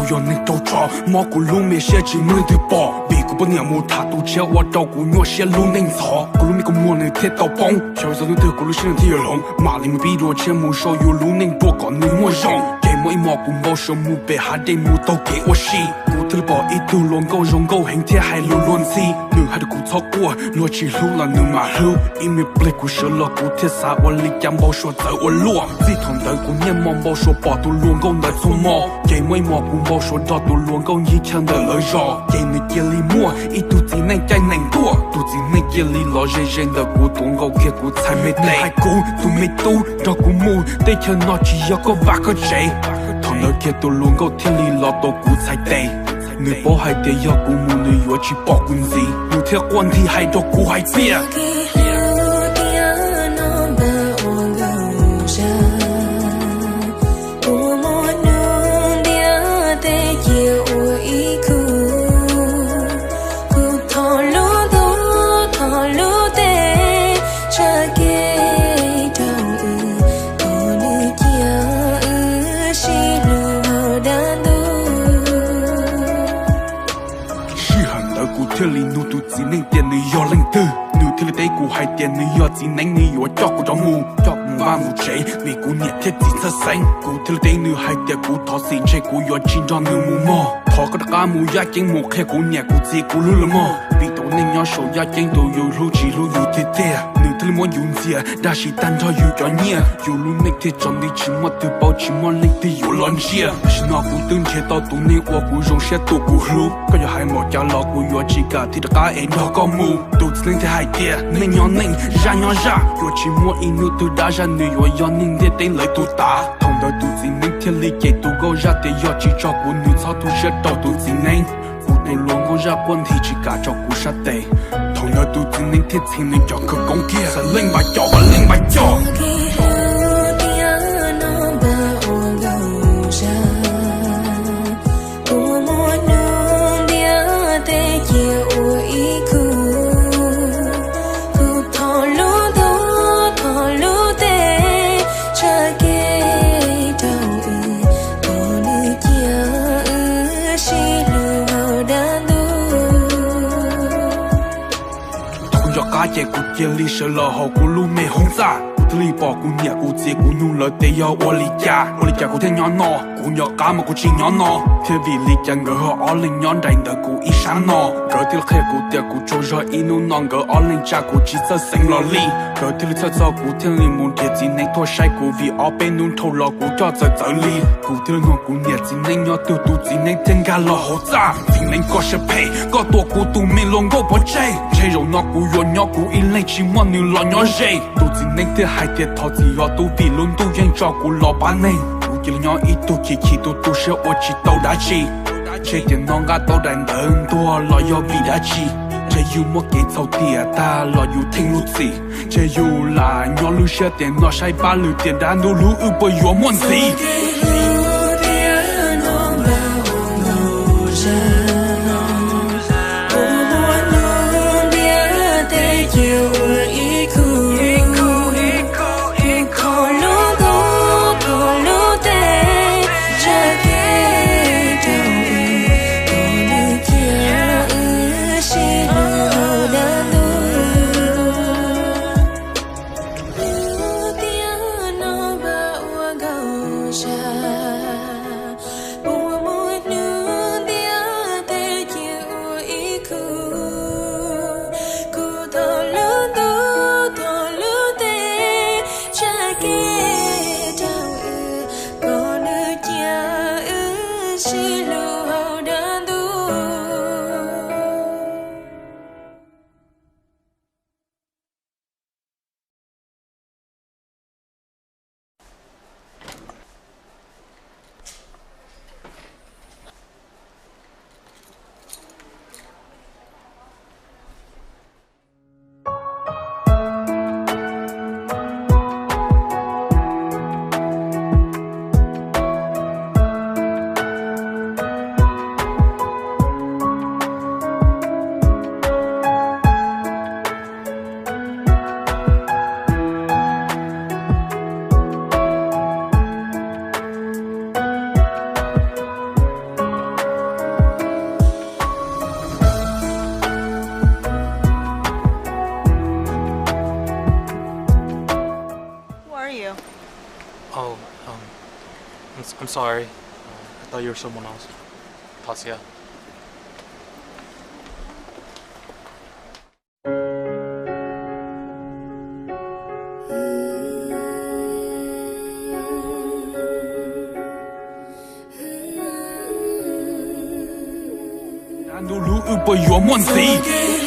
Yog neeg raug tso mob kuv lub me siab tsis muaj leej twg pom, vim kuv poj niam mus tham tus tshiab ua rau kuv nyuaj siab lub neej ntxhov. Kuv lub me kua muag nws thiaj tau poob, xyov txog hnub twg kuv lub siab nws thiaj yuav hloov. Mam li mus pib dua tshiab mus sau yus lub neej dua kom nws muaj zoo. Ces muaj ib hmos kuv npau suav mus pem hav dej mus taug kev ua si, kuv thiaj li pom ib tug hluas nkauj zoo nkauj heev thiab hais lus luag ntxhi. Nws hais rau kuv txhob quaj, luag tsis hlub los nws mam hlub. Ib me pliag kuv sawv los kuv thiaj xav ua li cas npau suav txawv ua luaj. Txij thaum ntawd kuv niaj hmo npau suav pom tus hluas nkauj ntawd txhua hmo. Ces muaj ib hmos kuv npau suav nrog tus hluas nkauj ncig chaw ntawm lawv zos, ces nws cia li muaj ib tug txiv neej caij nees tuaj. Tus txiv neej cia li los ze ze ntawm kuv tuav nkaus kiag kuv txhais me tes, hais kuv tus me tub nrog kuv mus, teb chaws no tsis yog koj vaj koj tsev. Thaum ntawd kiag tus hluas nkauj thiaj li los tuav kuv txhais tes. Nws paub hais tias yog kuv mus nws yuav tsis pom kuv ntxiv, nws thiaj quaj nthi hais rau kuv hais tias, Sij hawm ntawd kuv thiaj li nug tus txiv neej tias nws yog leej twg, nws thiaj li teb kuv hais tias nws yog txiv neeb, nws yuav coj kuv rov mus, coj kuv mus vaj mus tsev vim kuv niam thiab txiv txhawj xeeb. Kuv thiaj li teb nws hais tias kuv thov txim, ntshe kuv yuav tsis nrog nws mus mog. Thov koj rov qab mus yaj ceeb mus qhia kuv niam kuv txiv kuv hlub lawv mog, vim tus neeg nyob saum yaj ceeb tus yus hlub tsis hlub yus tiag tiag. Nws thiaj li muab yus ntxias dag sim tag nrho yus cov nyiaj, yus lub neej thiaj tsaus nti tsis muaj twg paub tsis muaj leej twg yuav los ntsia. Tam sim no kuv twb nrhiav tau tus neeg uas kuv zoo siab tus kuv hlub, koj yuav hais npaum cas los kuv yuav tsis kam thiaj rov qab es nrog koj mus. Tus txiv neeb thiaj hais tias neej nyob neej, zaj nyob zaj, yuav tsis muaj ib hnub twg dab zaj, nws yuav yog neeg ntiaj teb lawv tus tav. Thaum ntawd tus txiv neeb thiaj li cem tus nkauj zaj tias yog tsis tso kuv nws txhob tu siab rau tus txiv neeb. Kuv tus hluas nkauj zaj quaj nthi tsis kam tso kuv sab tes. Thaum ntawd tus txiv neeb thiaj txhij nws cov khawv koob kiag, leej npam coj, leej npam coj. Thaum kuv nco qab ces kuv cia li sawv los hauv kuv lub me hoob txaj, kuv thiaj li pom kuv niam kuv txiv kuv nug lawv tias yog ua li cas, ua li cas kuv thiaj nyob no. Kuv nco qab mas kuv tsis nyob no thiab, vim li cas nkawd ho ob leeg nyob nraim ntawm kuv ib sab no. Nkawd thiaj li qhia kuv tias kuv tsaug zog ib hnub no nkawd ob leeg tsa kuv tsis txawj xeev los li. Nkawd thiaj li txhawj txog kuv thiaj li mus nrhiav txiv neeb tuaj saib kuv, vim ob peb hnub dhau los kuv coj txawv txawv li. Kuv thiaj li nug kuv niam txiv neeb nyob twg, tus txiv neeb thiaj nkag los hauv txaj. Txiv neeb koj siab phem, koj tua kuv tus me hluas nkauj pov tseg, ntshe zaum no kuv yuav nyob kuv ib leeg tsis muaj nws los nyob ze. Tus txiv neeb thiaj hais tias thov txim yog tub vim lub ntuj yeej tso kuv los pab neeg. Kuv cia li nyob ib tug chim chim tu tu siab ua tsis tau dab tsi. Ntshe tiam no nqa tau daim ntawv ntuag los yog vim dab tsi? Ntshe yus muaj kev txhaum tiam tag los yus theej lub txim. Ntshe yus lam nyob lub siab tiam no saib pab lwm tiam dab ntub hlub wb puas yuav muaj ntxiv. Sorry. I thought you were someone else. Thov txim. Nag ntuj lub wb puas yuav muaj ntxiv?